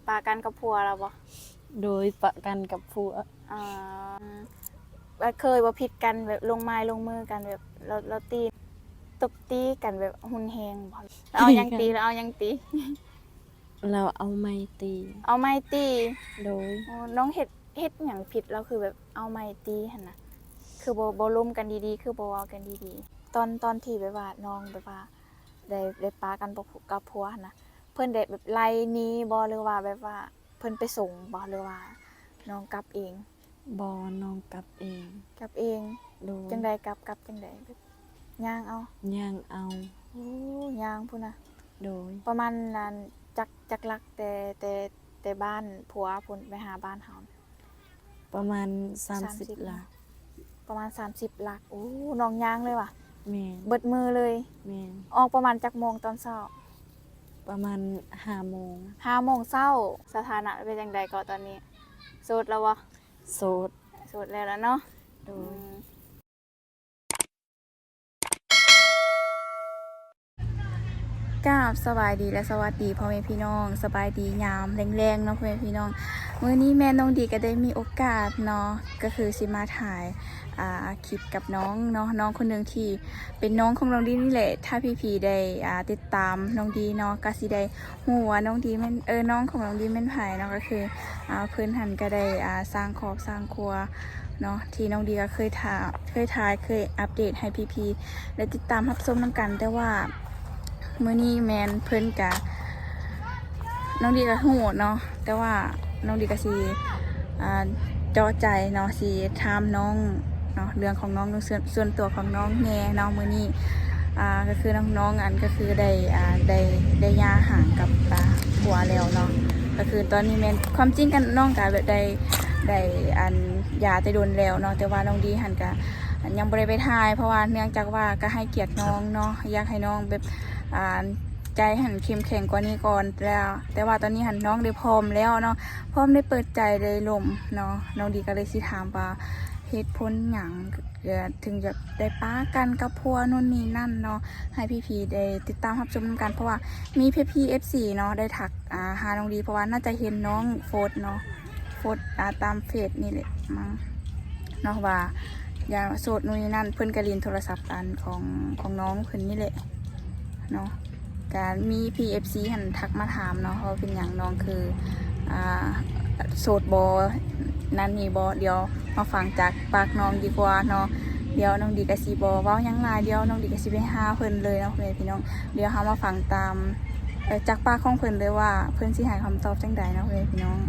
ປະກັນກັບຜົວລາວບໍ່? ໂດຍ ປະກັນກັບຜົວ. ອາ ແລ້ວເຄີຍບໍ່ຜິດກັນ ແບບລົງໄມ້ລົງມືກັນ ແບບລາວ ລາວຕີ ຕົບຕີກັນແບບຮຸນແຮງບໍ່? ລາວເອົາຫຍັງຕີ? ລາວເອົາຫຍັງຕີ? ລາວເອົາໄມ້ຕີ. ເອົາໄມ້ຕີ? ໂດຍ. ອໍ ນ້ອງເຮັດ ເຮັດຫຍັງຜິດ ລາວຄືແບບເອົາໄມ້ຕີຫັ້ນນະ? ຄືບໍ່ ບໍ່ລົມກັນດີໆ ຄືບໍ່ເວົ້າກັນດີໆ? ຕອນ ຕອນທີ່ແບບວ່ານ້ອງແບບວ່າໄດ້ ໄດ້ປະກັນກັບຜົວຫັ້ນນະ ເພິ່ນໄດ້ແບບໄລ່ໜີບໍ່ ຫຼືວ່າແບບວ່າເພິ່ນໄປສົ່ງບໍ່ ຫຼືວ່ານ້ອງກັບເອງ? ບໍ່ ນ້ອງກັບເອງ. ກັບເອງ? ໂດຍ. ຈັ່ງໃດ ກັບ ກັບຈັ່ງໃດ? ແບບຍ່າງເອົາ? ຍ່າງເອົາ. ໂອ້ ຍ່າງພຸ້ນນະ. ໂດຍ. ປະມານນັ້ນ ຈັກ ຈັກຫຼັກ ແຕ່ ແຕ່ ແຕ່ບ້ານຜົວພຸ້ນໄປຫາບ້ານເຮົາ? ປະມານສາມສິບ ສາມສິບຫຼັກ. ປະມານສາມສິບຫຼັກ. ໂອ້ ນ້ອງຍ່າງເລີຍຫວາ? ແມ່ນ. ເບິດມື້ເລີຍ? ແມ່ນ. ອອກປະມານຈັກໂມງຕອນເຊົ້າ? ປະມານຫ້າໂມງ. ຫ້າໂມງເຊົ້າ. ສະຖານະເປັນຈັ່ງໃດເກາະຕອນນີ້? ໂສດແລ້ວບໍ່? ໂສດ. ໂສດແລ້ວລະເນາະ. ໂດຍ. ອືມ. ກາບສະບາຍດີ ແລະ ສະຫວັດດີພໍ່ແມ່ພີ່ນ້ອງ, ສະບາຍດີຍາມແລງໆ ເນາະ ພໍ່ແມ່ພີ່ນ້ອງ. ມື້ນີ້ແມ່ນ້ອງດີກໍໄດ້ມີໂອກາດເນາະ ກໍຄືຊິມາຖ່າຍ ອ່າ ຄລິບກັບນ້ອງເນາະ, ນ້ອງຄົນໜຶ່ງທີ່ເປັນນ້ອງຂອງນ້ອງດີນີ້ແຫຼະ. ຖ້າພີ່ໆໄດ້ ອ່າ ຕິດຕາມນ້ອງດີເນາະ ກໍຊິໄດ້ ຮູ້ວ່ານ້ອງດີແມ່ນ ເອີ ນ້ອງຂອງນ້ອງດີແມ່ນໃຜເນາະ, ກໍຄື ອ່າ ເພິ່ນຫັ້ນກໍໄດ້ ອ່າ ສ້າງຄອບສ້າງຄົວເນາະ ທີ່ນ້ອງດີກໍເຄີຍຖ່າ ເຄີຍຖ່າຍ ເຄີຍອັບເດດໃຫ້ພີ່ໆໄດ້ຕິດຕາມຮັບຊົມນຳກັນ. ແຕ່ວ່າມື້ນີ້ແມ່ນເພິ່ນກະ ນ້ອງດີກໍຮູ້ເນາະ, ແຕ່ວ່ານ້ອງດີກໍຊິ ອ່າ ເຈາະໃຈເນາະ ຊິຖາມນ້ອງ ເນາະ ເລື່ອງຂອງນ້ອງ ເລື່ອງສ່ວນ ສ່ວນຕົວຂອງນ້ອງແດ່ເນາະ. ມື້ນີ້ ອ່າ ກໍຄືນ້ອງໆ ອັນ ກໍຄືໄດ້ ອ່າ ໄດ້ ໄດ້ຢ່າຮ້າງກັບ ອ່າ ຜົວແລ້ວເນາະ. ກໍຄືຕອນນີ້ແມ່ນ ຄວາມຈິງກັນ ນ້ອງກໍແບບໄດ້ ໄດ້ ອັນ ຢ່າແຕ່ດົນແລ້ວເນາະ, ແຕ່ວ່ານ້ອງດີຫັ້ນກໍຍັງບໍ່ໄດ້ໄປຖ່າຍ ເພາະວ່າເນື່ອງຈາກວ່າກໍໃຫ້ກຽດນ້ອງເນາະ, ຢາກໃຫ້ນ້ອງແບບ ອ່າ ໃຈຫັ້ນເຂັ້ມແຂງກວ່ານີ້ກ່ອນ. ແລ້ວ ແຕ່ວ່າຕອນນີ້ຫັ້ນນ້ອງໄດ້ພ້ອມແລ້ວເນາະ, ພ້ອມໄດ້ເປີດໃຈ ໄດ້ລົມເນາະ. ນ້ອງດີກໍເລີຍຊິຖາມວ່າ ເຫດຜົນຫຍັງ ເອີ ເຖິງຈະໄດ້ປະກັນກັບຜົວໂນ່ນນີ້ນັ້ນເນາະ, ໃຫ້ພີ່ໆໄດ້ຕິດຕາມຮັບຊົມນຳກັນ. ເພາະວ່າມີພີ່ໆ ເອັຟຊີ ເນາະ ໄດ້ທັກ ອ່າ ຫານ້ອງດີ ເພາະວ່າໜ້າຈະເຫັນນ້ອງໂພສເນາະ, ໂພສ ອ່າ ຕາມເຟສນີ້ແຫຼະມັ້ງເນາະ ວ່າຢ່າໂສດໂນ່ນນີ້ນັ້ນ. ເພິ່ນກໍຫຼິ້ນໂທລະສັບອັນຂອງ ຂອງນ້ອງເພິ່ນນີ້ແຫຼະເນາະ. ກະມີພີ່ເອັຟຊີຫັ້ນທັກມາຖາມເນາະ ວ່າເປັນຫຍັງນ້ອງຄື ອ່າ ໂສດບໍ່ ນັ້ນນີ້ບໍ່. ດຽວມາຟັງຈາກປາກນ້ອງດີກວ່າເນາະ. ດຽວນ້ອງດີກະຊິບໍ່ເວົ້າຫຍັງຫຼາຍ, ດຽວນ້ອງດີກະຊິໄປຫາເພິ່ນເລີຍເນາະ ພໍ່ແມ່ພີ່ນ້ອງ. ດຽວເຮົາມາຟັງຕາມ ເອີ ຈາກປາກຂອງເພິ່ນເລີຍວ່າເພິ່ນຊິໃຫ້ຄຳຕອບຈັ່ງໃດເນາະ ພໍ່ແມ່ພີ່ນ້ອງ.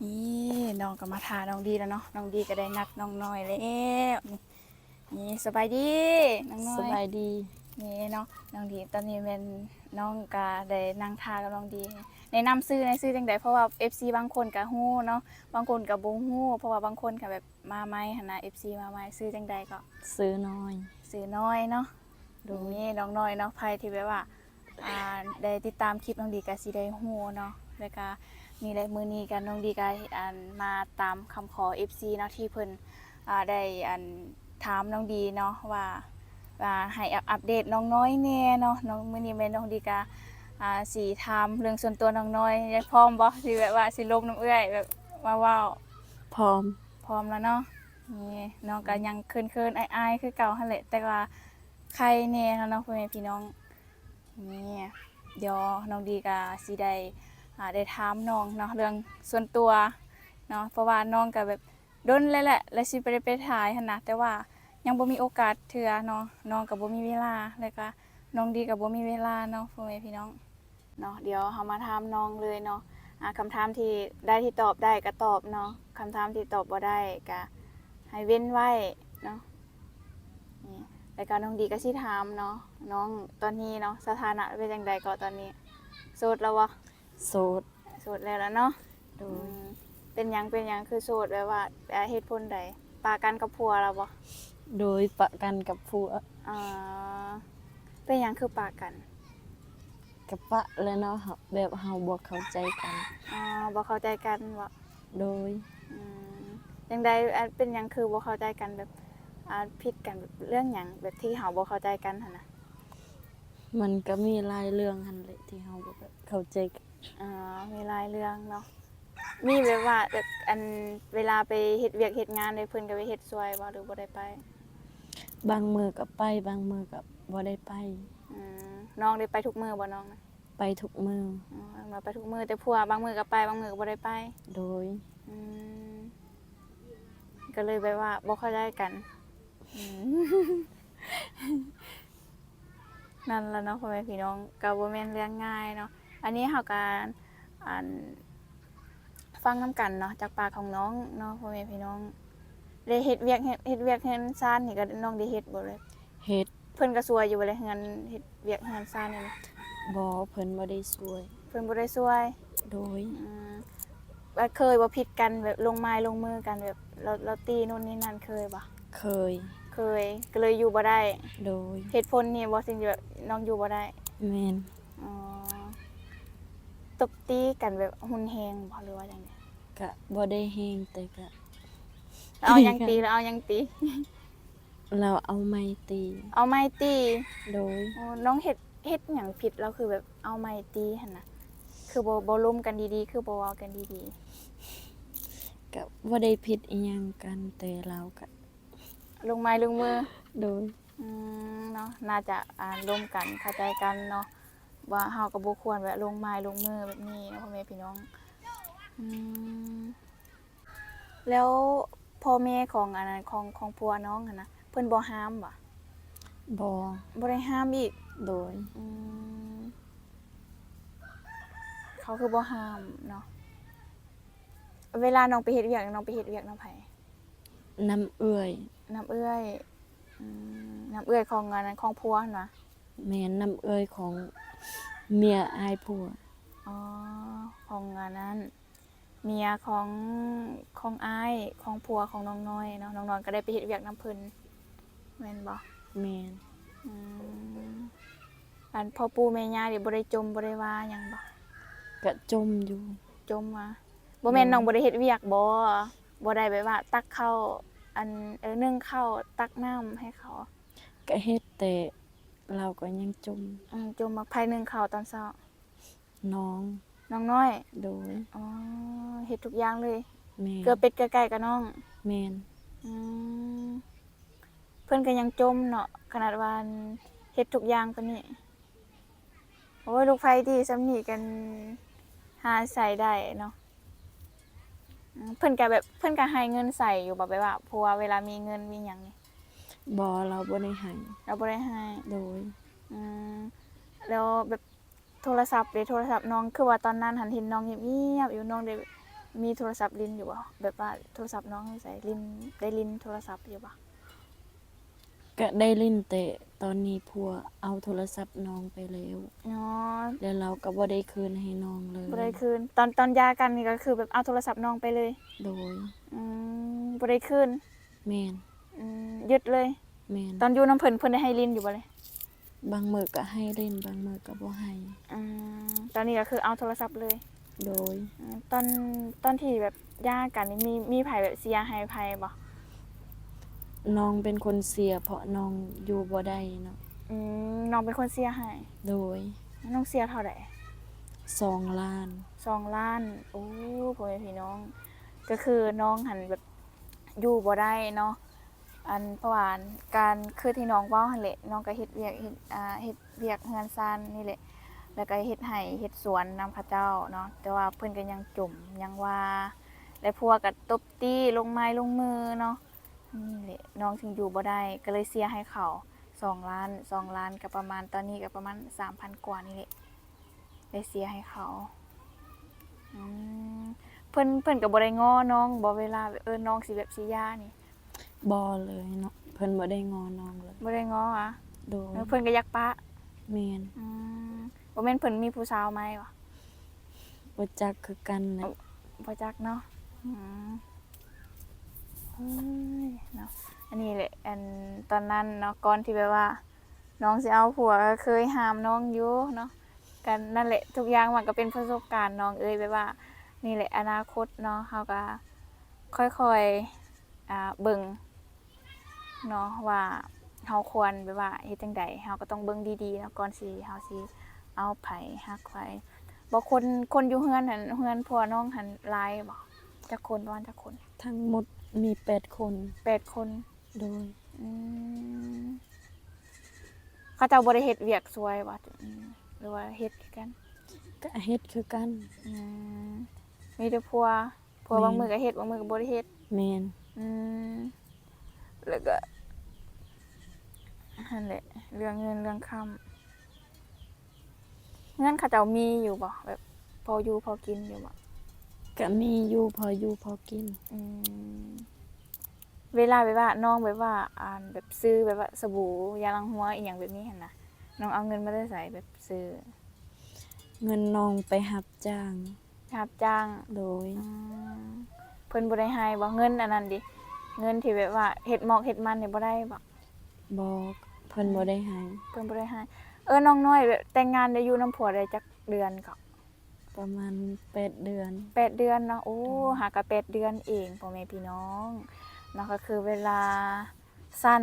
ນີ້ນ້ອງກໍມາຖ້ານ້ອງດີແລ້ວເນາະ, ນ້ອງດີກໍໄດ້ນັດນ້ອງນ້ອຍແລ້ວ. ນີ້ ນີ້ ສະບາຍດີນ້ອງນ້ອຍ. ສະບາຍດີ. ນີ້ເນາະ ນ້ອງດີ ຕອນນີ້ແມ່ນນ້ອງກໍໄດ້ນັ່ງຖ້າກັບນ້ອງດີ. ແນະນຳຊື່ແດ່ ຊື່ຈັ່ງໃດ? ເພາະວ່າເອັຟຊີບາງຄົນກໍຮູ້ເນາະ, ບາງຄົນກໍບໍ່ຮູ້ ເພາະວ່າບາງຄົນກໍແບບມາໃໝ່ຫັ້ນນະ, ເອັຟຊີມາໃໝ່. ຊື່ຈັ່ງໃດເກາະ? ຊື່ນ້ອຍ. ຊື່ນ້ອຍເນາະ. ໂດຍ. ນີ້ນ້ອງນ້ອຍເນາະ, ໃຜທີ່ແບບວ່າ ອ່າ ໄດ້ຕິດຕາມຄລິບນ້ອງດີກໍຊິໄດ້ຮູ້ເນາະ. ແລ້ວກໍນີ້ແຫຼະ ມື້ນີ້ກໍນ້ອງດີກໍ ອັນ ມາຕາມຄຳຂໍເອັຟຊີເນາະ ທີ່ເພິ່ນ ອ່າ ໄດ້ ອັນ ຖາມນ້ອງດີເນາະ ວ່າ ວ່າໃຫ້ອັບ ອັບເດດນ້ອງນ້ອຍແດ່ເນາະ. ນ້ອງ ມື້ນີ້ແມ່ນ້ອງດີກໍ ອ່າ ຊິຖາມເລື່ອງສ່ວນຕົວນ້ອງນ້ອຍ. ພ້ອມບໍ່ ທີ່ແບບວ່າຊິລົມນຳເອື້ອຍ ແບບມາເວົ້າ? ພ້ອມ. ພ້ອມແລ້ວເນາະ. ນີ້ນ້ອງກໍຍັງເຂີນໆ ອາຍໆ ຄືເກົ່າຫັ້ນແຫຼະ, ແຕ່ວ່າໄຄແດ່ແລ້ວເນາະ ພໍ່ແມ່ພີ່ນ້ອງ. ນີ້ ດຽວນ້ອງດີກໍຊິໄດ້ ອ່າ ໄດ້ຖາມນ້ອງເນາະ ເລື່ອງສ່ວນຕົວເນາະ, ເພາະວ່ານ້ອງກໍແບບດົນແລ້ວແຫຼະ ແລ້ວຊິໄປ ໄດ້ໄປຖ່າຍຫັ້ນນະ, ແຕ່ວ່າຍັງບໍ່ມີໂອກາດເທື່ອເນາະ, ນ້ອງກໍບໍ່ມີເວລາ, ແລ້ວກໍນ້ອງດີກໍບໍ່ມີເວລາເນາະ ພໍ່ແມ່ພີ່ນ້ອງ. ເນາະ ດຽວເຮົາມາຖາມນ້ອງເລີຍເນາະ. ອ່າ ຄຳຖາມທີ່ ໃດທີ່ຕອບໄດ້ກໍຕອບເນາະ, ຄຳຖາມທີ່ຕອບບໍ່ໄດ້ກໍໃຫ້ເວັ້ນໄວ້ເນາະ. ນີ້ ແລ້ວກໍນ້ອງດີກໍຊິຖາມເນາະ, ນ້ອງຕອນນີ້ເນາະ ສະຖານະເປັນຈັ່ງໃດເກາະຕອນນີ້? ໂສດແລ້ວບໍ່? ໂສດ. ໂສດແລ້ວລະເນາະ. ໂດຍ. ອືມ ເປັນຫຍັງ ເປັນຫຍັງຄືໂສດ? ແບບວ່າ ເຫດຜົນໃດ? ປະກັນກັບຜົວລະບໍ່? ໂດຍ ປະກັນກັບຜົວ. ອໍ ເປັນຫຍັງຄືປະກັນ? ກະປະແຫຼະເນາະ, ເຮົາ ແບບເຮົາບໍ່ເຂົ້າໃຈກັນ. ອໍ ບໍ່ເຂົ້າໃຈກັນບໍ? ໂດຍ. ອືມ ຈັ່ງໃດ ອັນ ເປັນຫຍັງຄືບໍ່ເຂົ້າໃຈກັນ? ແບບ ອ່າ ຜິດກັນເລື່ອງຫຍັງ ແບບທີ່ເຮົາບໍ່ເຂົ້າໃຈກັນຫັ້ນນະ? ມັນກະມີຫຼາຍເລື່ອງຫັ້ນແຫຼະ ທີ່ເຮົາບໍ່ ແບບ ເຂົ້າໃຈກັນ. ອໍ ມີຫຼາຍເລື່ອງເນາະ. ມີແບບວ່າ ແບບ ອັນ ເວລາໄປເຮັດວຽກເຮັດງານເດ ເພິ່ນກໍໄປເຮັດຊ່ວຍບໍ່ ຫຼືບໍ່ໄດ້ໄປ? ບາງມື້ກໍໄປ ບາງມື້ກໍບໍ່ໄດ້ໄປ. ອືມ ນ້ອງໄດ້ໄປທຸກມື້ບໍ່ນ້ອງນະ? ໄປທຸກມື້. ອໍ ມາໄປທຸກມື້ ແຕ່ຜົວບາງມື້ກໍໄປ ບາງມື້ກໍບໍ່ໄດ້ໄປ. ໂດຍ. ອືມ ກໍເລີຍແບບວ່າບໍ່ເຂົ້າໃຈກັນ. ອືມ ນັ້ນລະເນາະ ພໍ່ແມ່ພີ່ນ້ອງ ກໍບໍ່ແມ່ນເລື່ອງງ່າຍເນາະ. ອັນນີ້ເຮົາກໍ ອັນ ຟັງນຳກັນເນາະ ຈາກປາກຂອງນ້ອງເນາະ ພໍ່ແມ່ພີ່ນ້ອງ. ໄດ້ເຮັດວຽກ ເຮັດ ເຮັດວຽກເຮືອນຊານນີ້ກໍນ້ອງໄດ້ເຮັດບໍ່ເລີຍ? ເຮັດ. ເພິ່ນກໍຊ່ວຍຢູ່ບໍ່ລະ ເຮືອນ ເຮັດວຽກເຮືອນຊານນີ້ນະ? ບໍ່ ເພິ່ນບໍ່ໄດ້ຊ່ວຍ. ເພິ່ນບໍ່ໄດ້ຊ່ວຍ. ໂດຍ. ອືມ ແບບເຄີຍບໍ່ ຜິດກັນ ແບບລົງໄມ້ລົງມືກັນ ແບບລາວ ລາວຕີໂນ່ນນີ້ນັ້ນ ເຄີຍບໍ່? ເຄີຍ. ເຄີຍ ກໍເລີຍຢູ່ບໍ່ໄດ້. ໂດຍ. ເຫດຜົນນີ້ບໍ່ ຈຶ່ງແບບນ້ອງຢູ່ບໍ່ໄດ້? ແມ່ນ. ອໍ ຕົບຕີກັນແບບຮຸນແຮງບໍ່ ຫຼືວ່າຈັ່ງໃດ? ກະບໍ່ໄດ້ແຮງ ແຕ່ກະ ລາວເອົາຫຍັງຕີ? ລາວເອົາຫຍັງຕີ? ລາວເອົາໄມ້ຕີ. ເອົາໄມ້ຕີ? ໂດຍ. ອໍ ນ້ອງເຮັດ ເຮັດຫຍັງຜິດ ລາວຄືແບບເອົາໄມ້ຕີຫັ້ນນະ? ຄືບໍ່ ບໍ່ລົມກັນດີໆ ຄືບໍ່ເວົ້າກັນດີໆ? ກະບໍ່ໄດ້ຜິດອີ່ຫຍັງກັນ ແຕ່ລາວກະລົງໄມ້ລົງມື. ໂດຍ. ອືມ ເນາະ ໜ້າຈະ ອ່າ ລົມກັນ ເຂົ້າໃຈກັນເນາະ ວ່າເຮົາກໍບໍ່ຄວນແບບລົງໄມ້ລົງມືແບບນີ້ເນາະ ພໍ່ແມ່ພີ່ນ້ອງ. ອືມ ແລ້ວພໍ່ແມ່ຂອງ ອັນນັ້ນ ຂອງ ຂອງຜົວນ້ອງຫັ້ນນະ ເພິ່ນບໍ່ຫ້າມບໍ່? ບໍ່. ບໍ່ໄດ້ຫ້າມອີກ? ໂດຍ. ອືມ ເຂົາຄືບໍ່ຫ້າມເນາະ. ເວລານ້ອງໄປເຮັດວຽກ ນ້ອງໄປເຮັດວຽກນຳໃຜ? ນຳເອື້ອຍ. ນຳເອື້ອຍ. ອືມ ນຳເອື້ອຍຂອງ ອັນນັ້ນ ຂອງຜົວຫັ້ນຫວາ? ແມ່ນ ນຳເອື້ອຍຂອງເມຍອ້າຍຜົວ. ອໍ ຂອງ ອັນນັ້ນ ເມຍຂອງ ຂອງອ້າຍຂອງຜົວຂອງນ້ອງນ້ອຍເນາະ. ນ້ອງນ້ອຍກໍໄດ້ໄປເຮັດວຽກນຳເພິ່ນແມ່ນບໍ່? ແມ່ນ. ອືມ ອັນພໍ່ປູ່ແມ່ຍ່ານີ້ບໍ່ໄດ້ຈົ່ມ ບໍ່ໄດ້ວ່າຫຍັງບໍ່? ກະຈົ່ມຢູ່. ຈົ່ມວ່າ ບໍ່ແມ່ນ ແມ່ນ ນ້ອງບໍ່ໄດ້ເຮັດວຽກບໍ່? ບໍ່ໄດ້ແບບວ່າຕັກເຂົ້າ ອັນ ເອີ ໜຶ້ງເຂົ້າ ຕັກນ້ຳໃຫ້ເຂົາ? ກະເຮັດ ແຕ່ລາວກໍຍັງຈົ່ມ. ອືມ ຈົ່ມວ່າໃຜໜຶ້ງເຂົ້າຕອນເຊົ້າ? ນ້ອງ. ນ້ອງນ້ອຍ? ໂດຍ. ອໍ ເຮັດທຸກຢ່າງເລີຍ? ແມ່ນ. ເກືອເປັດເກືອໄກ່ກໍນ້ອງ? ແມ່ນ. ອືມ ເພິ່ນກໍຍັງຈົ່ມເນາະ ຂະໜາດວ່າເຮັດທຸກຢ່າງປານນີ້. ໂອ້ຍ ລູກໃຜດີສ່ຳນີ້ກັນຫາໃຊ້ໄດ້ເນາະ. ອືມ ເພິ່ນກະແບບ ເພິ່ນກະໃຫ້ເງິນໃຊ້ຢູ່ບໍ່? ແບບວ່າ ເພາະວ່າເວລາມີເງິນມີຫຍັງນີ້. ບໍ່ ລາວບໍ່ໄດ້ໃຫ້. ລາວບໍ່ໄດ້ໃຫ້. ໂດຍ. ອືມ ແລ້ວແບບໂທລະສັບເດ ໂທລະສັບນ້ອງ ຄືວ່າຕອນນັ້ນຫັ້ນເຫັນນ້ອງງຽບໆຢູ່ ນ້ອງໄດ້ມີໂທລະສັບຫຼິ້ນຢູ່ບໍ່? ແບບວ່າໂທລະສັບນ້ອງຢູ່ໃສ? ຫຼິ້ນ ໄດ້ຫຼິ້ນໂທລະສັບຢູ່ບໍ່? ກະໄດ້ຫຼິ້ນ ແຕ່ຕອນນີ້ຜົວເອົາໂທລະສັບນ້ອງໄປແລ້ວ. ອໍ ແລ້ວລາວກໍບໍ່ໄດ້ຄືນໃຫ້ນ້ອງເລີຍ. ບໍ່ໄດ້ຄືນ. ຕອນ ຕອນຢ່າກັນນີ້ກໍຄືແບບເອົາໂທລະສັບນ້ອງໄປເລີຍ? ໂດຍ. ອືມ ບໍ່ໄດ້ຄືນ. ແມ່ນ. ອືມ ຍຶດເລີຍ. ແມ່ນ. ຕອນຢູ່ນຳເພິ່ນ ເພິ່ນໄດ້ໃຫ້ຫຼິ້ນຢູ່ບໍ່ເລີຍ? ບາງມື້ກໍໃຫ້ຫຼິ້ນ ບາງມື້ກໍບໍ່ໃຫ້. ອືມ ຕອນນີ້ກໍຄືເອົາໂທລະສັບເລີຍ? ໂດຍ. ອືມ ຕອນ ຕອນທີ່ແບບຢ່າກັນນີ້ ມີ ມີໃຜແບບເຊຍໃຫ້ໃຜບໍ່? ນ້ອງເປັນຄົນເຊຍ ເພາະນ້ອງຢູ່ບໍ່ໄດ້ເນາະ. ອືມ ນ້ອງເປັນຄົນເຊຍໃຫ້? ໂດຍ. ນ້ອງເຊຍເທົ່າໃດ? ສອງລ້ານ. ສອງລ້ານ. ໂອ້ ພໍ່ແມ່ພີ່ນ້ອງ ກໍຄືນ້ອງຫັ້ນແບບຢູ່ບໍ່ໄດ້ເນາະ. ອັນ ເພາະວ່າການ ຄືທີ່ນ້ອງເວົ້າຫັ້ນແຫຼະ ນ້ອງກໍເຮັດວຽກ ເຮັດ ອ່າ ເຮັດວຽກເຮືອນຊານນີ້ແຫຼະ ແລ້ວກໍເຮັດໄຮ່ເຮັດສວນນຳເຂົາເຈົ້າເນາະ ແຕ່ວ່າເພິ່ນກໍຍັງຈົ່ມຍັງວ່າ ແລະ ຜົວກໍຕົບຕີລົງໄມ້ລົງມືເນາະ. ນີ້ແຫຼະ ນ້ອງຈຶ່ງຢູ່ບໍ່ໄດ້ ກໍເລີຍເຊຍໃຫ້ເຂົາສອງລ້ານ ສອງລ້ານ ກໍປະມານ ຕອນນີ້ກໍປະມານສາມພັນກວ່ານີ້ແຫຼະ ໄດ້ເຊຍໃຫ້ເຂົາ. ອືມ ເພິ່ນ ເພິ່ນກໍບໍ່ໄດ້ງໍ້ນ້ອງບໍ່ ເວລາ ເອີ ນ້ອງຊິແບບຊິຢ່ານີ້? ບໍ່ເລີຍເນາະ ເພິ່ນບໍ່ໄດ້ງໍ້ນ້ອງເລີຍ. ບໍ່ໄດ້ງໍ້ຫວາ? ໂດຍ. ເອີ ເພິ່ນກໍຢາກປະ? ແມ່ນ. ອືມ ບໍ່ແມ່ນເພິ່ນມີຜູ້ສາວໃໝ່ຫວາ? ບໍ່ຈັກຄືກັນແຫຼະ. ເອົ້າ ບໍ່ຈັກເນາະ. ອືມ ໂອ້ຍເນາະ ອັນນີ້ແຫຼະ ອັນ ຕອນນັ້ນເນາະ ກ່ອນທີ່ແບບວ່ານ້ອງຊິເອົາຜົວ ກໍເຄີຍຫ້າມນ້ອງຢູ່ເນາະ. ກໍນັ້ນແຫຼະ ທຸກຢ່າງມັນກໍເປັນປະສົບການນ້ອງເອີຍ ແບບວ່າ ນີ້ແຫຼະ ອະນາຄົດເນາະ ເຮົາກໍຄ່ອຍໆ ອ່າ ເບິ່ງເນາະ ວ່າເຮົາຄວນແບບວ່າເຮັດຈັ່ງໃດ ເຮົາກໍຕ້ອງເບິ່ງດີໆເນາະ ກ່ອນຊິ ເຮົາຊິເອົາໃຜ ຮັກໃຜ. ບໍ່ ຄົນ ຄົນຢູ່ເຮືອນຫັ້ນ ເຮືອນຜົວນ້ອງຫັ້ນຫຼາຍບໍ່? ຈັກຄົນ? ປະມານຈັກຄົນ? ທັງໝົດມີແປດຄົນ. ແປດຄົນ. ໂດຍ. ອືມ ເຂົາເຈົ້າບໍ່ໄດ້ເຮັດວຽກຊ່ວຍບໍ່? ອືມ ຫຼືວ່າເຮັດຄືກັນ? ກະເຮັດຄືກັນ. ອືມ ມີແຕ່ຜົວ ຜົວ ແມ່ນ ບາງມື້ກໍເຮັດ ບາງມື້ກໍບໍ່ໄດ້ເຮັດ. ແມ່ນ. ອືມ ແລ້ວກໍ ຫັ້ນແຫຼະ ເລື່ອງເງິນເລື່ອງຄຳ ເຮືອນເຂົາເຈົ້າມີຢູ່ບໍ່? ແບບພໍຢູ່ພໍກິນຢູ່ບໍ່? ກະມີຢູ່ ພໍຢູ່ພໍກິນ. ອືມ ເວລາແບບວ່ານ້ອງແບບວ່າ ອັນ ແບບຊື້ແບບວ່າສະບູ ຢາລ້າງຫົວ ອີ່ຫຍັງແບບນີ້ຫັ້ນນະ ນ້ອງເອົາເງິນມາແຕ່ໃສ? ແບບຊື້ ເງິນນ້ອງໄປຮັບຈ້າງ. ໄປຮັບຈ້າງ. ໂດຍ. ອືມ ເພິ່ນບໍ່ໄດ້ໃຫ້ບໍ່? ເງິນອັນນັ້ນເດ ເງິນທີ່ແບບວ່າເຮັດໝອກເຮັດມັນນີ້ບໍ່ໄດ້ບໍ່? ບໍ່ ເພິ່ນ ອືມ ບໍ່ໄດ້ໃຫ້. ເພິ່ນບໍ່ໄດ້ໃຫ້. ເອີ ນ້ອງນ້ອຍແບບແຕ່ງງານໄດ້ຢູ່ນຳຜົວໄດ້ຈັກເດືອນເກາະ? ປະມານແປດເດືອນ. ແປດເດືອນເນາະ. ໂອ້ ໂດຍ. ຫາກະແປດເດືອນເອງ ພໍ່ແມ່ພີ່ນ້ອງເນາະ ກໍຄືເວລາ ສັ້ນ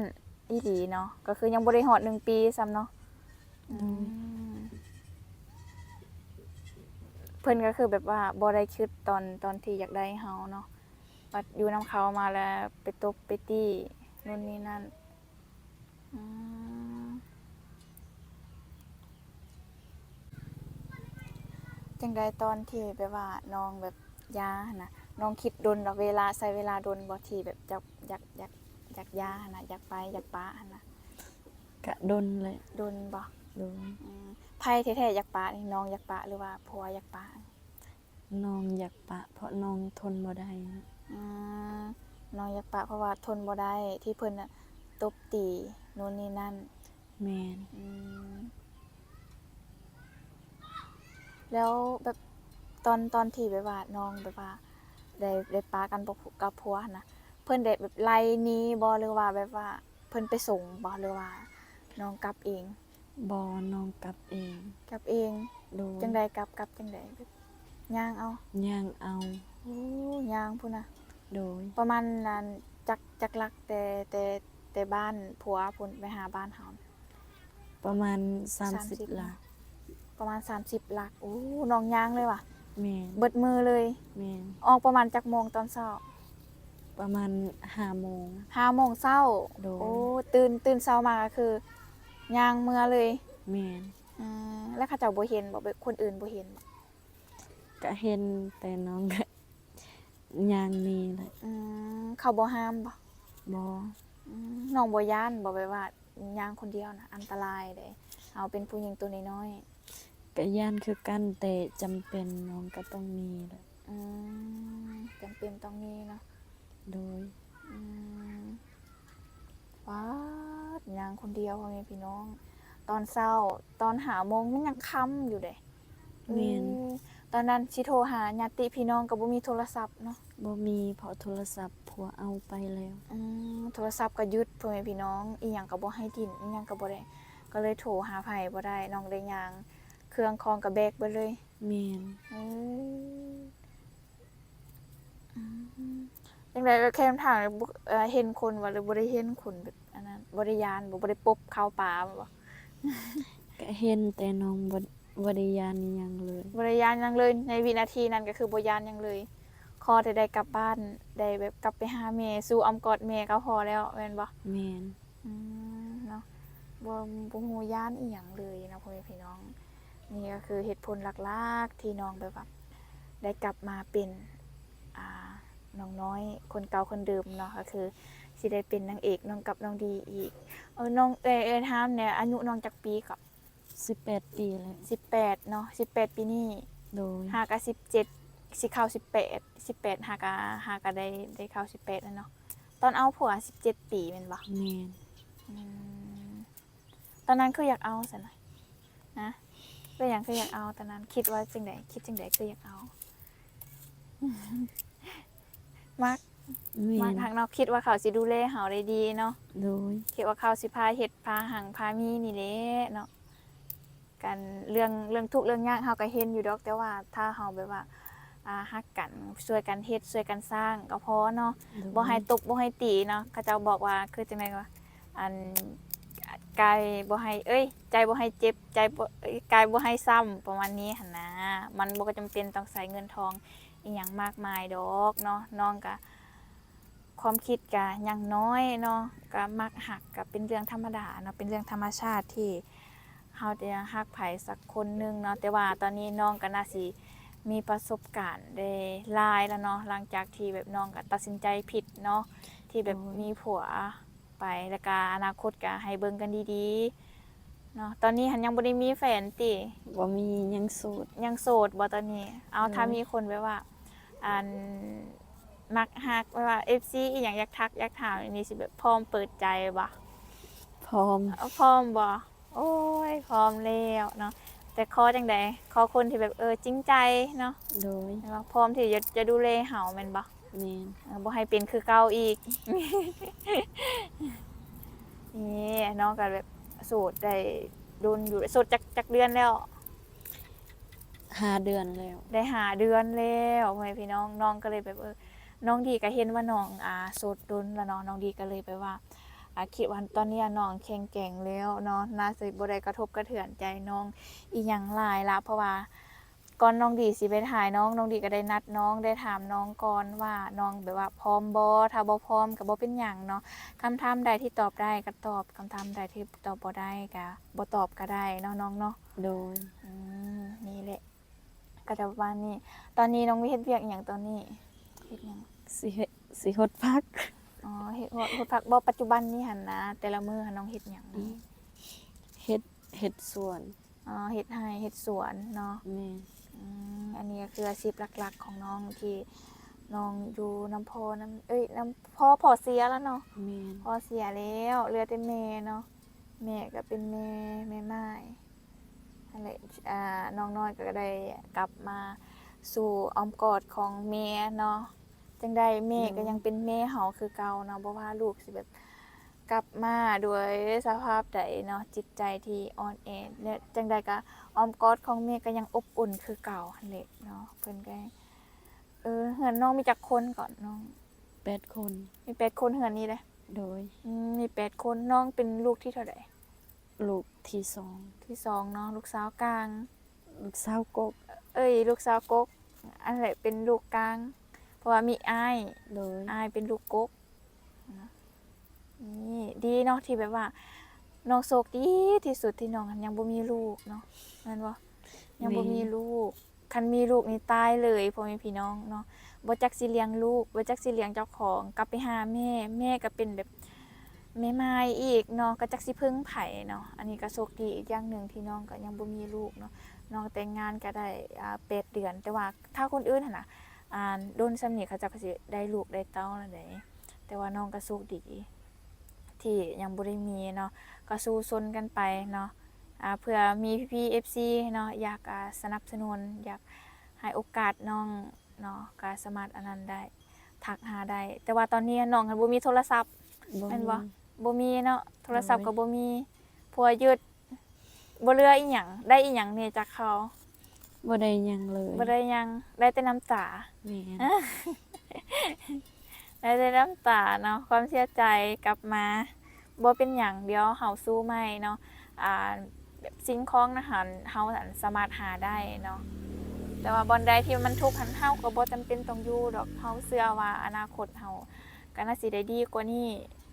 ອີ່ຫຼີເນາະ ກໍຄືຍັງບໍ່ໄດ້ຮອດໜຶ່ງປີຊ້ຳເນາະ. ອືມ ອືມ ເພິ່ນກໍຄືແບບວ່າບໍ່ໄດ້ຄິດຕອນ ຕອນທີ່ຢາກໄດ້ເຮົາເນາະ ບັດຢູ່ນຳເຂົາມາແລ້ວໄປຕົບໄປຕີ້ ໂນ່ນນີ້ນັ້ນ. ອືມ ຈັ່ງໃດຕອນທີ່ແບບວ່ານ້ອງແບບຢາຫັ້ນນະ ນ້ອງຄິດດົນບໍ່? ເວລາ ໃຊ້ເວລາດົນບໍ່ ທີ່ແບບຢາກ ຢາກ ຢາກ ຢາກຢາຫັ້ນນະ ຢາກໄປ ຢາກປະຫັ້ນນະ? ກະດົນແຫຼະ. ດົນບໍ່? ໂດຍ. ອືມ ໃຜແທ້ໆຢາກປະນີ້ ນ້ອງຢາກປະ ຫຼືວ່າຜົວຢາກປະ? ນ້ອງຢາກປະ ເພາະນ້ອງທົນບໍ່ໄດ້. ອືມ ນ້ອງຢາກປະ ເພາະວ່າທົນບໍ່ໄດ້ທີ່ເພິ່ນນະຕົບຕີໂນ່ນນີ້ນັ້ນ. ແມ່ນ. ອືມ ແລ້ວແບບຕອນ ຕອນທີ່ແບບວ່ານ້ອງແບບວ່າໄດ້ ໄດ້ປະກັນກັບ ກັບຜົວຫັ້ນນະ ເພິ່ນໄດ້ແບບໄລ່ໜີບໍ່ ຫຼືວ່າແບບວ່າເພິ່ນໄປສົ່ງບໍ່ ຫຼືວ່ານ້ອງກັບເອງ? ບໍ່ ນ້ອງກັບເອງ. ກັບເອງ. ໂດຍ. ຈັ່ງໃດ ກັບ ກັບຈັ່ງໃດ? ແບບຍ່າງເອົາ? ຍ່າງເອົາ. ໂອ້ ຍ່າງພຸ້ນນະ. ໂດຍ. ປະມານນັ້ນ ຈັກ ຈັກຫຼັກ ແຕ່ ແຕ່ ແຕ່ບ້ານຜົວພຸ້ນໄປຫາບ້ານເຮົາ? ປະມານສາມສິບ ສາມສິບຫຼັກ. ປະມານສາມສິບຫຼັກ. ໂອ້ ນ້ອງຍ່າງເລີຍຫວາ? ແມ່ນ. ເບິດມື້ເລີຍ? ແມ່ນ. ອອກປະມານຈັກໂມງຕອນເຊົ້າ? ປະມານຫ້າໂມງ. ຫ້າໂມງເຊົ້າ. ໂດຍ. ໂອ້ ຕື່ນ ຕື່ນເຊົ້າມາກໍຄືຍ່າງເມືອເລີຍ? ແມ່ນ. ອືມ ແລ້ວເຂົາເຈົ້າບໍ່ເຫັນບໍ່? ແບບຄົນອື່ນບໍ່ເຫັນບໍ່? ກະເຫັນ ແຕ່ນ້ອງກະຍ່າງໜີແຫຼະ. ອືມ ເຂົາບໍ່ຫ້າມບໍ່? ບໍ່. ອືມ ນ້ອງບໍ່ຢ້ານບໍ່? ແບບວ່າຍ່າງຄົນດຽວນະ ອັນຕະລາຍເດ້ ເຮົາເປັນຜູ້ຍິງໂຕນ້ອຍໆ. ກະຢ້ານຄືກັນ ແຕ່ຈຳເປັນ ນ້ອງກະຕ້ອງມີແຫຼະ. ອືມ ຈຳເປັນຕ້ອງມີເນາະ. ໂດຍ. ອືມ ປາດ ຍ່າງຄົນດຽວ ພໍ່ແມ່ພີ່ນ້ອງ ຕອນເຊົ້າ ຕອນຫ້າໂມງມັນຍັງຄ່ຳຢູ່ເດ້. ແມ່ນ. ເອີ ຕອນນັ້ນຊິໂທຫາຍາດຕິພີ່ນ້ອງກໍບໍ່ມີໂທລະສັບເນາະ. ບໍ່ມີ ເພາະໂທລະສັບຜົວເອົາໄປແລ້ວ. ອືມ ໂທລະສັບກໍຢຸດ ພໍ່ແມ່ພີ່ນ້ອງ ອີ່ຫຍັງກໍບໍ່ໃຫ້ດິນ ອີ່ຫຍັງກໍບໍ່ໄດ້ ກໍເລີຍໂທຫາໃຜບໍ່ໄດ້ ນ້ອງໄດ້ຍ່າງ ເຄື່ອງຂອງກໍແບກເບິດເລີຍ. ແມ່ນ. ເອີ ອືມ ຈັ່ງໃດ ແຄມທາງ ເອີ ເຫັນຄົນບໍ່ ຫຼືບໍ່ໄດ້ເຫັນຄົນແບບອັນນັ້ນ ບໍ່ໄດ້ຢ້ານບໍ່? ບໍ່ໄດ້ປົບເຂົ້າປ່າບໍ່? ກະເຫັນ ແຕ່ນ້ອງບໍ່ ບໍ່ໄດ້ຢ້ານອີ່ຫຍັງເລີຍ. ບໍ່ໄດ້ຢ້ານຫຍັງເລີຍ ໃນວິນາທີນັ້ນກໍຄືບໍ່ຢ້ານຫຍັງເລີຍ ຂໍແຕ່ໄດ້ກັບບ້ານ ໄດ້ແບບກັບໄປຫາແມ່ ຊູ້ອ້ອມກອດແມ່ກໍພໍແລ້ວ ແມ່ນບໍ່? ແມ່ນ. ອືມ ເນາະ ບໍ່ ບໍ່ຮູ້ຢ້ານອີ່ຫຍັງເລີຍເນາະ ພໍ່ແມ່ພີ່ນ້ອງ. ນີ້ກໍຄືເຫດຜົນຫຼັກໆທີ່ນ້ອງແບບວ່າໄດ້ກັບມາເປັນ ອ່າ ນ້ອງນ້ອຍຄົນເກົ່າຄົນເດີມເນາະ ກໍຄືຊິໄດ້ເປັນນາງເອກ ນ້ອງກັບນ້ອງດີອີກ. ເອີ ນ້ອງ ເອີຍ ເອີຍ ຖາມແດ່ ອາຍຸນ້ອງຈັກປີເກາະ? ສິບແປດປີແລ້ວ. ສິບແປດເນາະ ສິບແປດປີນີ້. ໂດຍ. ຫາກະສິບເຈັດ ຊິເຂົ້າສິບແປດ ສິບແປດ ຫາກະ ຫາກະໄດ້ ໄດ້ເຂົ້າສິບແປດແລ້ວເນາະ. ຕອນເອົາຜົວສິບເຈັດປີແມ່ນບໍ່? ແມ່ນ. ອືມ ຕອນນັ້ນຄືຢາກເອົາຊັ້ນນະ? ນະ ເປັນຫຍັງຄືຢາກເອົາຕອນນັ້ນ? ຄິດວ່າຈັ່ງໃດ? ຄິດຈັ່ງໃດຄືຢາກເອົາ? ມັກ. ແມ່ນ. ມັກຮັກເນາະ ຄິດວ່າເຂົາຊິດູແລເຮົາໄດ້ດີເນາະ. ໂດຍ. ຄິດວ່າເຂົາຊິພາເຮັດພາຮັ່ງພາມີນີ້ແຫຼະເນາະ. ການເລື່ອງ ເລື່ອງທຸກເລື່ອງຍາກເຮົາກໍເຫັນຢູ່ດອກ ແຕ່ວ່າຖ້າເຮົາແບບວ່າ ອ່າ ຮັກກັນ ຊ່ວຍກັນເຮັດ ຊ່ວຍກັນສ້າງກໍພໍເນາະ. ໂດຍ. ບໍ່ໃຫ້ຕົບບໍ່ໃຫ້ຕີເນາະ ເຂົາເຈົ້າບອກວ່າ ຄືຈັ່ງໃດວະ ອັນ ກາຍບໍ່ໃຫ້ ເອີຍ ໃຈບໍ່ໃຫ້ເຈັບ ໃຈບໍ່ ເອີຍ ກາຍບໍ່ໃຫ້ຊ້ຳ ປະມານນີ້ຫັ້ນນະ. ມັນບໍ່ຈຳເປັນຕ້ອງໃຊ້ເງິນທອງອີ່ຫຍັງມາກມາຍດອກເນາະ. ນ້ອງກະ ຄວາມຄິດກະຍັງນ້ອຍເນາະ ກະມັກຮັກກະເປັນເລື່ອງທຳມະດາເນາະ ເປັນເລື່ອງທຳມະຊາດທີ່ເຮົາຈະຮັກໃຜສັກຄົນໜຶ່ງເນາະ. ແຕ່ວ່າຕອນນີ້ນ້ອງກະໜ້າຊິມີປະສົບການໄດ້ຫຼາຍແລ້ວເນາະ ຫຼັງຈາກທີ່ແບບນ້ອງກະຕັດສິນໃຈຜິດເນາະ ທີ່ແບບ ໂດຍ ມີຜົວໄປ ແລ້ວກະອະນາຄົດກະໃຫ້ເບິ່ງກັນດີໆ ເນາະ. ຕອນນີ້ຫັ້ນຍັງບໍ່ໄດ້ມີແຟນຕິ? ບໍ່ມີ ຍັງໂສດ. ຍັງໂສດບໍ່ຕອນນີ້? ເອົາ ໂດຍ ຖ້າມີຄົນແບບວ່າ ອັນ ມັກຮັກ ແບບວ່າ ເອັຟຊີ ອີ່ຫຍັງຢາກທັກຢາກຖາມນີ້ ຊິແບບພ້ອມເປີດໃຈບໍ່? ພ້ອມ. ເອົາ ພ້ອມບໍ່? ໂອ້ຍ ພ້ອມແລ້ວເນາະ. ແຕ່ຂໍຈັ່ງໃດ? ຂໍຄົນທີ່ແບບ ເອີ ຈິງໃຈເນາະ. ໂດຍ. ແມ່ນບໍ່? ພ້ອມທີ່ຈະ ຈະດູແລເຮົາແມ່ນບໍ່? ແມ່ນ. ເອີ ບໍ່ໃຫ້ເປັນຄືເກົ່າອີກ. ນີ້ນ້ອງກໍແບບໂສດໄດ້ດົນຢູ່ ໂສດຈັກ ຈັກເດືອນແລ້ວ? ຫ້າເດືອນແລ້ວ. ໄດ້ຫ້າເດືອນແລ້ວ ພໍ່ແມ່ພີ່ນ້ອງ. ນ້ອງກໍເລີຍແບບ ເອີ ນ້ອງດີກໍເຫັນວ່ານ້ອງ ອ່າ ໂສດດົນແລ້ວເນາະ. ນ້ອງດີກໍເລີຍແບບວ່າ ອ່າ ຄິດວ່າຕອນນີ້ນ້ອງແຂງແກງແລ້ວເນາະ ໜ້າຊິບໍ່ໄດ້ກະທົບກະເທືອນໃຈນ້ອງອີ່ຫຍັງຫຼາຍລະ ເພາະວ່າ ກ່ອນນ້ອງດີຊິໄປຖ່າຍນ້ອງ ນ້ອງດີກໍໄດ້ນັດນ້ອງ ໄດ້ຖາມນ້ອງກ່ອນວ່ານ້ອງແບບວ່າພ້ອມບໍ່? ຖ້າບໍ່ພ້ອມກໍບໍ່ເປັນຫຍັງເນາະ. ຄຳຖາມໃດທີ່ຕອບໄດ້ກໍຕອບ ຄຳຖາມໃດທີ່ຕອບບໍ່ໄດ້ກໍບໍ່ຕອບກໍໄດ້ເນາະນ້ອງເນາະ. ໂດຍ. ອືມ ນີ້ແຫຼະ ກໍຈະປະມານນີ້. ຕອນນີ້ນ້ອງມີເຮັດວຽກຫຍັງຕອນນີ້? ເຮັດຫຍັງ? ຊິເຮັດ ຊິຫົດຜັກ. ອໍ ເຮັດ ຫົດ ຫົດຜັກບໍ່? ປັດຈຸບັນນີ້ຫັ້ນນະ ແຕ່ລະມື້ຫັ້ນນ້ອງເຮັດຫຍັງ? ອືມ ເຮັດ ເຮັດສວນ. ອໍ ເຮັດໄຮ່ເຮັດສວນເນາະ. ແມ່ນ. ອືມ ອັນນີ້ກໍຄືອາຊີບຫຼັກໆຂອງນ້ອງ ທີ່ນ້ອງຢູ່ນຳພໍ່ນຳ ເອີຍ ນຳພໍ່ ພໍ່ເສຍແລ້ວເນາະ. ແມ່ນ. ພໍ່ເສຍແລ້ວ ເຫຼືອແຕ່ແມ່ເນາະ. ແມ່ກໍເປັນແມ່ ແມ່ໝ້າຍຫັ້ນແຫຼະ. ອ່າ ນ້ອງນ້ອຍກໍໄດ້ກັບມາສູ່ອ້ອມກອດຂອງແມ່ເນາະ. ຈັ່ງໃດແມ່ກໍຍັງເປັນແມ່ເຮົາຄືເກົ່າເນາະ ບໍ່ວ່າລູກຊິແບບກັບມາດ້ວຍສະພາບໃດເນາະ ຈິດໃຈທີ່ອ່ອນແອ ແລະ ຈັ່ງໃດກໍອ້ອມກອດຂອງແມ່ກໍຍັງອົບອຸ່ນຄືເກົ່າຫັ້ນແຫຼະເນາະ. ເພິ່ນກໍ ເອີ ເຮືອນນ້ອງມີຈັກຄົນເກາະນ້ອງ? ແປດຄົນ. ມີແປດຄົນເຮືອນນີ້ເດ້? ໂດຍ. ອືມ ມີແປດຄົນ. ນ້ອງເປັນລູກທີເທົ່າໃດ? ລູກທີສອງ. ທີສອງເນາະ. ລູກສາວກາງ? ລູກສາວກົກ. ເອີຍ ລູກສາວກົກ ອັນແຫຼະເປັນລູກກາງ ເພາະວ່າມີອ້າຍ. ໂດຍ. ອ້າຍເປັນລູກກົກ. ນີ້ດີເນາະ ທີ່ແບບວ່ານ້ອງໂຊກດີທີ່ສຸດທີ່ນ້ອງຫັ້ນຍັງບໍ່ມີລູກເນາະ ແມ່ນບໍ່? ຍັງບໍ່ມີລູກ. ຄັນມີລູກນີ້ຕາຍເລີຍ ພໍ່ແມ່ພີ່ນ້ອງເນາະ. ບໍ່ຈັກຊິລ້ຽງລູກ ບໍ່ຈັກຊິລ້ຽງເຈົ້າຂອງ ກັບໄປຫາແມ່ ແມ່ກໍເປັນແບບແມ່ໝ້າຍອີກເນາະ ກໍຈັກຊິເພິ່ງໃຜເນາະ. ອັນນີ້ກໍໂຊກດີອີກຢ່າງໜຶ່ງທີ່ນ້ອງກໍຍັງບໍ່ມີລູກເນາະ. ນ້ອງແຕ່ງງານກໍໄດ້ ອ່າ ແປດເດືອນ ແຕ່ວ່າຖ້າຄົນອື່ນຫັ້ນນະ ອ່າ ດົນສ່ຳນີ້ເຂົາເຈົ້າກໍຊິໄດ້ລູກໄດ້ເຕົ້າແລ້ວເດ້ ແຕ່ວ່ານ້ອງກໍໂຊກດີທີ່ຍັງບໍ່ໄດ້ມີເນາະ. ກໍສູ້ຊົນກັນໄປເນາະ ອ່າ ເພື່ອມີພີ່ໆ ເອັຟຊີ ເນາະ ຢາກ ອ່າ ສະໜັບສະໜູນ ຢາກໃຫ້ໂອກາດນ້ອງເນາະ ກໍສາມາດອັນນັ້ນໄດ້ ທັກຫາໄດ້. ແຕ່ວ່າຕອນນີ້ນ້ອງຫັ້ນບໍ່ມີໂທລະສັບ ບໍ່ມີ ແມ່ນບໍ່? ບໍ່ມີເນາະ ໂທລະສັບ ໂດຍ ກໍບໍ່ມີ. ຜົວຍຶດ ບໍ່ເຫຼືອອີ່ຫຍັງ ໄດ້ອີ່ຫຍັງແດ່ຈາກເຂົາ? ບໍ່ໄດ້ຫຍັງເລີຍ. ບໍ່ໄດ້ຫຍັງ ໄດ້ແຕ່ນ້ຳຕາ. ແມ່ນ. ໄດ້ແຕ່ນ້ຳຕາເນາະ ຄວາມເສຍໃຈກັບມາ. ບໍ່ເປັນຫຍັງ ດຽວເຮົາສູ້ໃໝ່ເນາະ. ອ່າ ແບບສິ່ງຂອງນະຫັ້ນ ເຮົາ ອັນ ສາມາດຫາໄດ້ເນາະ ແຕ່ວ່າບ່ອນໃດທີ່ມັນທຸກຫັ້ນ ເຮົາກໍບໍ່ຈຳເປັນຕ້ອງຢູ່ດອກ. ເຮົາເຊື່ອວ່າອະນາຄົດເຮົາກໍໜ້າຊິໄດ້ດີກວ່ານີ້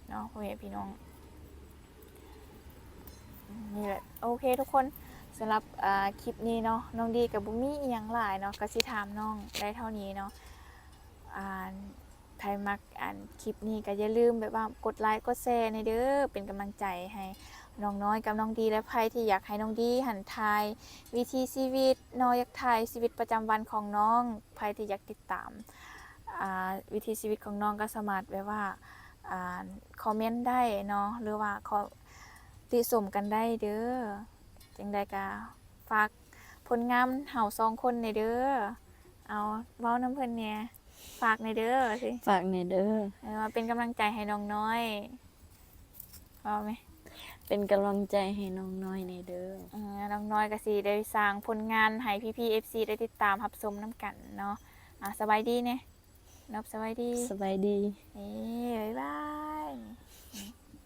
ເນາະ ພໍ່ແມ່ພີ່ນ້ອງ. ນີ້ແຫຼະ ໂອເຄທຸກຄົນ ສຳລັບ ອ່າ ຄລິບນີ້ເນາະ ນ້ອງດີກໍບໍ່ມີອີ່ຫຍັງຫຼາຍເນາະ ກໍຊິຖາມນ້ອງໄດ້ເທົ່ານີ້ເນາະ. ອ່າ ໃຜມັກ ອັນ ຄລິບນີ້ກໍຢ່າລືມແບບວ່າກົດໄລກົດແຊແດ່ເດີ ເປັນກຳລັງໃຈໃຫ້ນ້ອງນ້ອຍກັບນ້ອງດີ ແລະ ໃຜທີ່ຢາກໃຫ້ນ້ອງດີຫັ້ນຖ່າຍວິຖີຊີວິດເນາະ ຢາກຖ່າຍຊີວິດປະຈຳວັນຂອງນ້ອງ ໃຜທີ່ຢາກຕິດຕາມ ອ່າ ວິຖີຊີວິດຂອງນ້ອງກໍສາມາດແບບວ່າ ອ່າ ຄອມເມັນໄດ້ເນາະ ຫຼືວ່າຂໍຕິຊົມກັນໄດ້ເດີ. ຈັ່ງໃດກໍຝາກຜົນງານເຮົາສອງຄົນແດ່ເດີ. ເອົາ ເວົ້ານຳເພິ່ນແດ່ ຝາກແດ່ເດີ ວ່າຊິ ຝາກແດ່ເດີ ເອີ ວ່າເປັນກຳລັງໃຈໃຫ້ນ້ອງນ້ອຍ ເວົ້າແມ ເປັນກຳລັງໃຈໃຫ້ນ້ອງນ້ອຍແດ່ເດີ. ເອີ ນ້ອງນ້ອຍກໍຊິໄດ້ສ້າງຜົນງານໃຫ້ພີ່ໆ ເອັຟຊີ ໄດ້ຕິດຕາມຮັບຊົມນຳກັນເນາະ. ອ່າ ສະບາຍດີແດ່ ນອບ ສະບາຍດີ ສະບາຍດີ ເອີ ບາຍບາຍ.